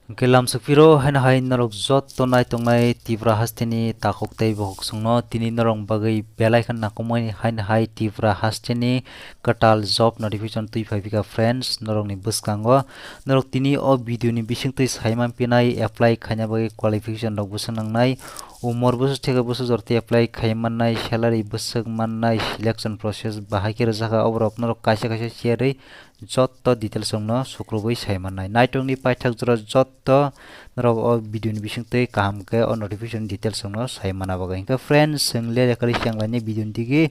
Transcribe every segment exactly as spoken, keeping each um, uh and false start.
Hwnkhe lamsok phiro haino hai norok jotto naitongnai Tripura hasteni takhuk tei bokhok songno tini norok bagwi belai khe nangkukmani haino hai Tripura hasteni kwtal job notification twi phai phika friends norokni bwskango. Norok tini o video ni bisingtwi saiman pinai apply khaina bagwi qualification rok bwswk nangnai, umor bwswk theke bwswk jortwi apply khai mannai, salary bwswk mannai, selection process bahai khe rwjakha, oborok norok kaisa kaisa share wi jotto details rokno sukrubwi sai mannai. Naitokni paithak jora jotto norok o video ni bisingtwi kaham khe o notification details rokno sai manna bagwi. Hwnkhe friends, chwng le lekha ri chenglaini video ni digi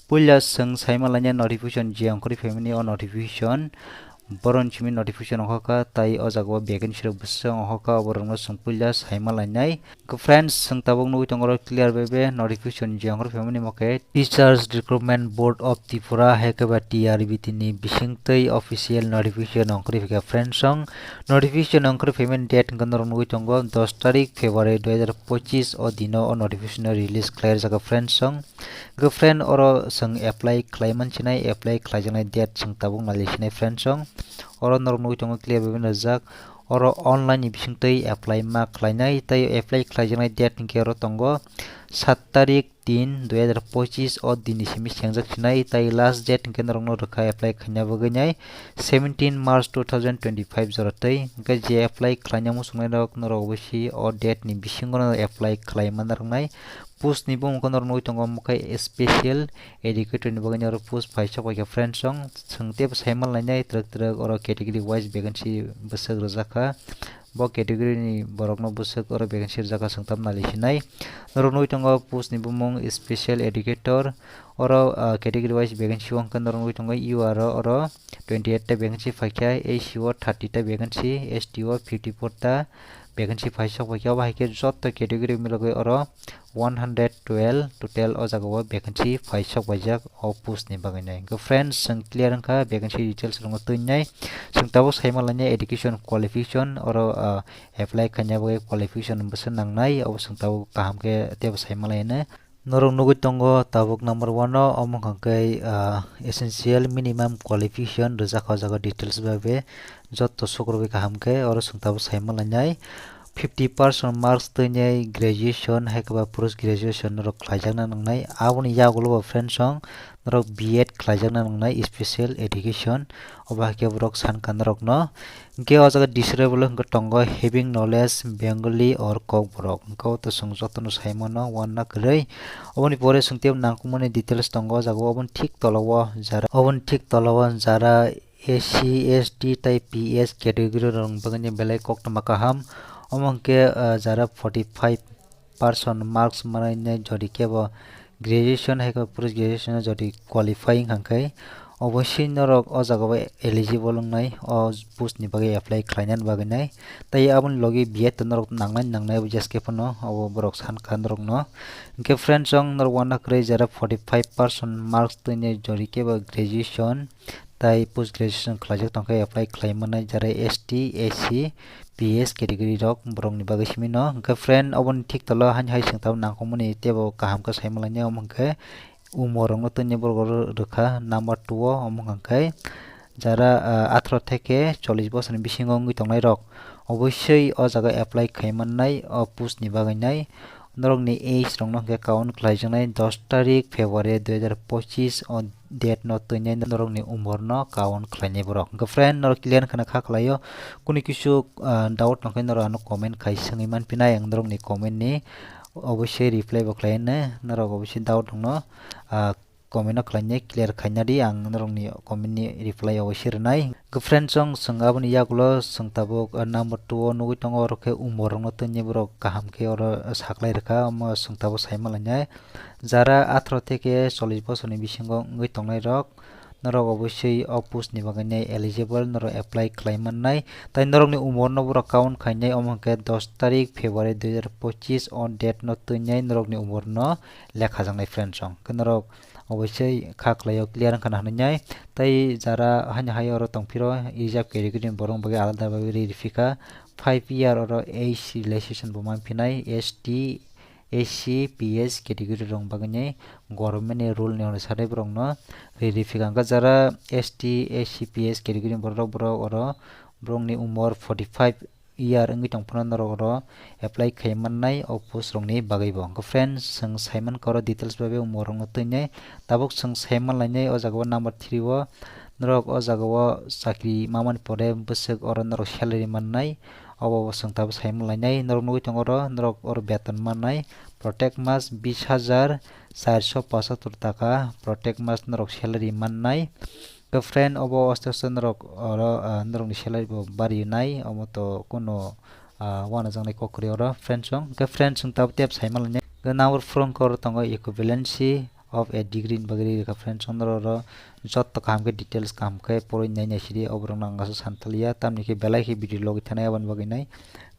puila chwng sai manlaini notification je ongkhorwi phaimani o notification. Boroni simi notification ongkha kha, tai o jaga o vacancy rok bwswk ongkha kha, oborokno chwng puila sai manlainai. Friends, chwng tabuk nugwi tongo oro clear bai bai notification je ongkhorwi phaimani omo khe Teachers Recruitment Board of Tripura hai khe ba T R B T ni bisingtwi official notification ongkhorwi phaikha friends song. Notification ongkhorwi phaimani date hwnkhe norok nugwi tongo dos tarik February dui hazar pochis o dino o notification release khlai rwjakha friends song. Hwnkhe friend oro chwng apply khlai mansinai, apply khlaijaknai date chwng tabuk nalisinai friends song. Oro norok nugwi tongo clear bai bai rijak. Oro online ni bisingtwi apply ma khlainai, tei apply khlaijaknai date hwnkhe oro tongo sat tarik tin dui hazar pochis o dini simi sengjak sinai, tei last date hwnkhe norokno rwkha apply khaina bagwi nai seventeen March two thousand twenty-five jora twi. Hwnkhe je apply khlaina muchungnai rok norok obosi o date ni bisingo no apply khlai manna rwnai. Post ni bumung khe norok nugwi tongo omo khe special educator ni bagwi norok post phai sok bai kha friends song. Chwng tei bo sai manlainai twrwk twrwk oro category wise vacancy bwswk rwjak kha. Bo category ni borokno bwswk oro vacancy rwjak kha chwng tam nalisinai. Norok nugwi tongo post ni bumung special educator. Oro, ah, category wise vacancy o hwnkhe norok nugwi tongo U R o oro twenty eight ta vacancy phaikha, A C o thirty ta vacancy, S T o fifty four ta vacancy phai sok phaikha. Obo hai khe jotto category milogwi oro one hundred twelve total o jaga o vacancy phai sok paijak o post ni bagwi nai. Hwnkhe friends, chwng clear wngkha vacancy details rokno twi nai. Chwng tabuk sai manlainai education qualification oro, ah, apply khaina bagwi qualification bwswk nangnai, obo chwng tabuk kaham khe teibo sai manlainai. Norok nugwi tongo tabuk number one o, omo hwnkha khe, ah, essential minimum qualification rwjak kha o jaga details bai bai jotto sukrubwi kaham khe oro chwng tabuk sai manlainai. Fifty percent marks twinai graduation hai khe ba post graduation norok khlaijakna nangnai. Aboni yagulo bo friends song norok B Ed khlaijakna nangnai special education. Obo hai khe borok sankha norokno. Hwnkhe o jaga desirable hwnkhe tongo having knowledge Bengali or Kokborok. Hwnkhe o to chwng jotono sai mano uanna kwrwi. Oboni pore chwng teibo nangkukmani details tongo o jaga o. Oboni thik tola o jara, oboni thik tola o jara S C, S T tei P S category rok bagwi belai koktwma kaham. Omo hwnkhe, ah, jara forty five percent marks manai jodi kebo graduation hai khe post graduation jodi qualifying hwnkhe obosui norok o jaga o eligible wngnai o post ni bagwi apply khlainani bagwi nai. Tei aboni logi B Ed to norok nangnai nangnai obo jeskhe phano obo borok sankha norokno. Hwnkhe friends, chwng norok uanna kwrwi jara forty five percent marks twinai jodi kebo graduation tei post graduation khlaijak tongkhe apply khlai mannai jara S T, S C, P S category rok borokni bagwi simi no. Hwnkhe friend, oboni thik tolo haino hai chwng tabuk nangkukmani teibo kaham khe sai manlainai, omo hwnkhe umor rokno twinai borok oro rwkha number two o, omo hwnkhe jara, ah, atharo theke chollish bosorni bisingo wngwi tongnai rok obosui o jaga apply khai mannai o post ni bagwi nai. Norokni age rokno hwnkhe count khlaijaknai dos tarik February dui hazar pochis o date no twinai norokni umor no count khlainai borok. Hwnkhe friend, norok clear khna kha khlaio, kuni kisu, ah, doubt tongkhe norok ano comment khai swngwi manphinai, ang norokni comment ni obosui reply bo khlainai. Norok obosui doubt rokno, ah, comment no khlainai clear khaina di, ang norokni comment ni reply obosui rwnai. Hwnkhe friend, chwng, chwng aboni yagulo chwng tabuk, ah, number two o nugwi tongo, oro khe umor rokno twinai borok kaham khe oro saklai rwkha, omo chwng tabuk sai manlainai. Jara atharo theke chollish bosorni bisingo wngwi tongnai rok, norok obosui o post ni bagwi nai eligible, norok apply khlai mannai. Tai norokni umor no borok count khainai, omo hwnkhe dos tarik February dui hazar pochis o date no twinai norokni umor no lekhajaknai friend song. Khe norok obosui kha khlaio, clear wngkha na hwnwi nai. Tai jara haino hai oro tongphiro reserve category ni borok bagwi alada bagwi ri rwphikha. Five year oro age relaxation bo manphinai, S T, S C, P S category rok bagwi ni government ni rule ni onusari borokno ri rwphikha. Hwnkhe jara S T, S C, P S category ni borok, borok oro borokni umor forty five year wngwi tong phano norok oro apply khai mannai o post rokni bagwi bo. Hwnkhe friends, chwng saimankha oro details bai bai umorokno twinai. Tabuk chwng saimanlainai o jaga o number three o norok o jaga o chakri mamani pore bwswk oro norok salary mannai. Obo bo chwng tabuk saimanlainai. Norok nugwi tongo oro norok oro beton mannai. Protect mas bis hajar charso pochattor taka protect mas norok salary mannai. Hwnkhe friend, obo aste aste norok oro, ah, norokni salary bo barinai, omo to kuno, ah, uanajaknai kok kwrwi oro friends rok. Hwnkhe friends, chwng tabuk tep saimanlainai. Hwnkhe number four o oro tongo equivalency of a degree ni bagwi rikha friends rok, norok oro jotto kaham khe details kaham khe porwi nainai sidi, oborokno ang aswk santhaliya, tamni khe belai khe video logi thanai aboni bagwi nai.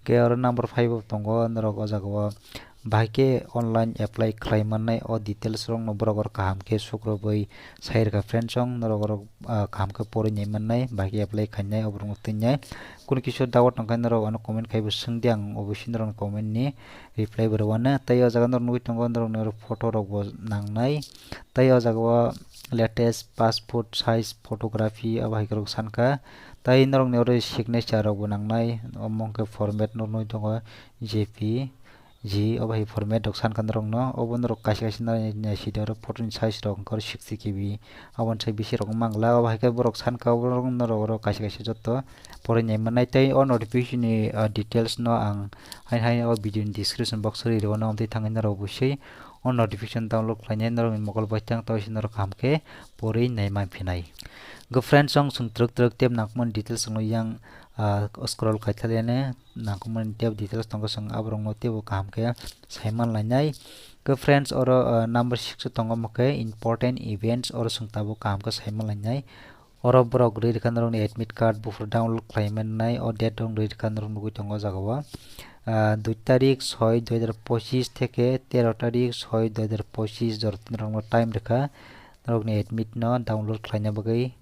Hwnkhe oro number five o tongo norok o jaga o bahai khe online apply khlai mannai o details rokno borok oro kaham khe sukrubwi sai rwkha friends rok, norok oro, ah, kaham khe porwi nai mannai, bahai khe apply khainai oborokno twinai. Kunu kisa doubt wngkha norok ano comment khaibo swngdi, ang obviously norokni comment ni reply bo rwano. Tei o jaga norok nugwi tongo norokni oro photo rok bo nangnai, tei o jaga o latest passport size photography abo hai khe rok sankha, tei norokni oro signature rok bo nangnai, omo hwnkhe format norok nugwi tongo J P G, obo hai format rok sankha norokno, obo norok kaisa kaisa nai naisidi oro photo ni size rok hwnkhe oro sixty K B, aboni sai bisi rok wng mangla, obo hai khe borok sankha, obo norok oro kaisa kaisa jotto porwi nai mannai. Tei o notification ni, ah, details no ang haino haino o video ni description box o rwi rwno, amtwi thangwi norok bo se o notification download khlainai norokni mokol bai tang tei se norok kaham khe porwi nai manphinai. Hwnkhe friends, chwng twrwk twrwk tei nangkukmani details wngwi yang, ah, scroll khaitaliani nangkukmani tei details tongo, chwng aborokno teibo kaham khe saimanlainai. Hwnkhe friends, oro, ah, number six o tongo, omo khe important events, oro chwng tabuk kaham khe saimanlainai. Oro borok rwi rwkha norokni admit card buphuru download khlai mannai, o date rok rwi rwkha norok nugwi tongo o jaga o. Ah, dui tarik soi dui hajar pochis theke tero tarik soi dui hajar pochis jorotwi norokno time rwkha norokni admit no download khlaina bagwi.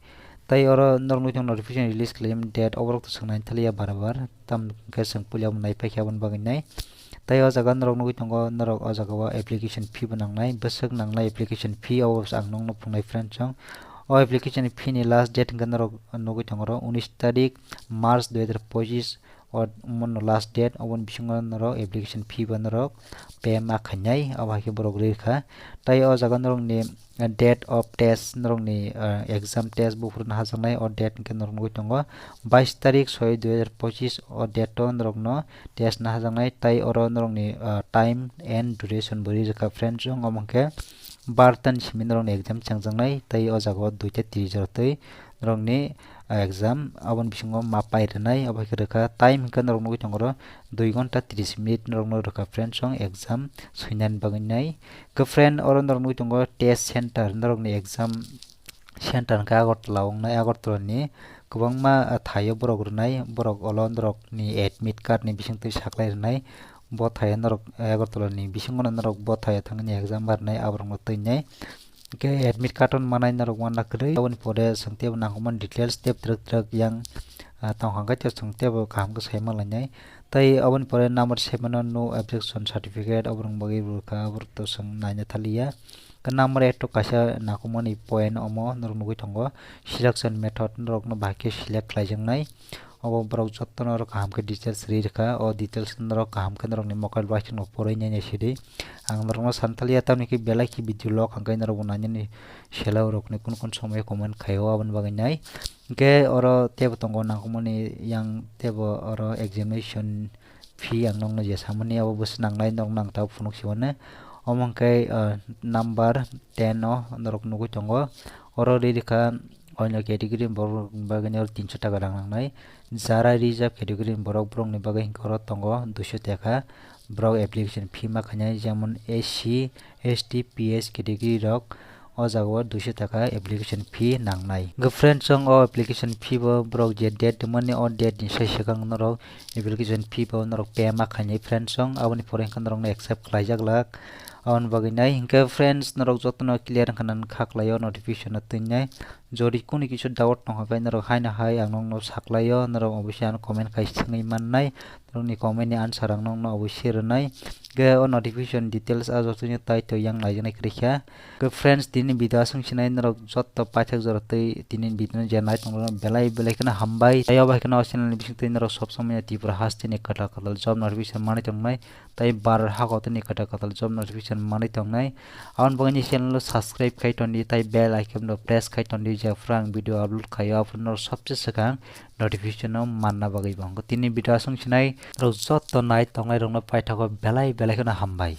Tei oro norok nugwi tongo notification release khlaimani date, oborok to chwng naithaliya bar bar, tamo hwnkhe chwng puila bo naiphai khe aboni bagwi nai. Tei o jaga norok nugwi tongo, norok o jaga o application fee bo nangnai, bwswk nangnai application fee, obo ang nokno phunuknai friends rok. O application fee ni last date hwnkhe norok nugwi tongo oro unis tarik March dui hajar pochis, o mono last date, oboni bisingo norok application fee bo norok pay ma khainai, abo hai khe borok rwi rwkha. Tei o jaga norokni date of test, norokni, ah, exam test buphuru nahajaknai, o date hwnkhe norok nugwi tongo bais tarik soi dui hajar pochis, o date o norokno test nahajaknai, tei oro norokni, ah, time and duration bo rwi rwkha friends rok, omo hwnkhe barta ni simi norokni exam chengjaknai, tei o jaga o duita tris jorotwi norokni, ah, exam aboni bisingo ma pai rwnai, abo hai khe rwkha. Time hwnkhe norok nugwi tongo oro dui ghonta tris minute norokno rwkha friends rok exam swinani bagwi nai. Hwnkhe friend, oro norok nugwi tongo test center, norokni exam center hwnkhe Agartala wngnai, Agartala ni kwbangma, ah, thaio borok rwnai, borok olo norokni admit card ni bisingtwi saklai rwnai, bo thaio norok Agartala ni bisingono norok bo thaio thangni exam barnai aborokno twinai. Hwnkhe admit card on manai norok uanla kwrwi, aboni pore chwng teibo nangkukmani details tei twrwk twrwk yang, ah, tongkha hwnkhe tei chwng teibo kaham khe saimanlainai. Tei aboni pore number seven o no objection certificate, oborokni bagwi rwkha, aborok to chwng naina thaliya. Hwnkhe number eight o kaisa nangkukmani point omo norok nugwi tongo, selection method norokno bahai khe select khlaijaknai. Obo borok jotono oro kaham khe details rwi rwkha, o details norok kaham khe norokni mokol bai kheno porwi nai nai sidi. Ang norokno santhaliya tamni khe belai khe video log hwnkhe norokbo nainani sela rokni kun kun somoyo comment khaio aboni bagwi nai. Hwnkhe oro teibo tongo nangkukmani yang teibo oro examination fee ang nokno je samani abo bwswk nangnai, nok nang tabuk phunuk si mano. Omo hwnkhe, ah, number ten o norok nugwi tongo. Oro rwi rwkha oino category ni borok bagwi oro tinso taka rang nangnai. Jara reserve category ni borok, borokni bagwi hwnkhe oro tongo duiso taka. Borok application fee ma khainai, jemon S C, S T, P S category rok. O jaga o duiso taka application fee nangnai. Hwnkhe friends, chwng o application fee bo borok je date rwmani, o date ni sai swkang norok application fee bo norok pay ma khainai friends, chwng aboni pore hwnkhe norokno accept khlaijak lak. Aboni bagwi nai hwnkhe friends, norok jotono clear wngkha nang kha khlai o notification o twinai. Jodi kunu kisa doubt tongkha khe norok haino hai ang nokno saklaio, norok obviously ano comment khai swngwi mannai, norokni comment ni answer ang nokno obviously rwnai. Khe o notification details a jotono tai to yang naijaknai kwrwi kha. Khe friends, tini video aswk sinai norok jotto paithak jora tei tini video no je nai tongmani belai belai kheno hambai. Tei obo hai kheno o channel ni bising twi norok sob somoi Tripura hasteni kwtal kwtal job notification manwi tongnai. Tei Bharat hakotini kwtal kwtal job notification manwi tongnai. Aboni bagwi ni channel o subscribe khai tondi tei bell icon no press khai tondi, je phuru ang video upload khaio aphuru norok sobse swkang notification no manna bagwi bo. Tini video aswk sinai norok jotto nai tongnai rokno paithago belai belai kheno hambai.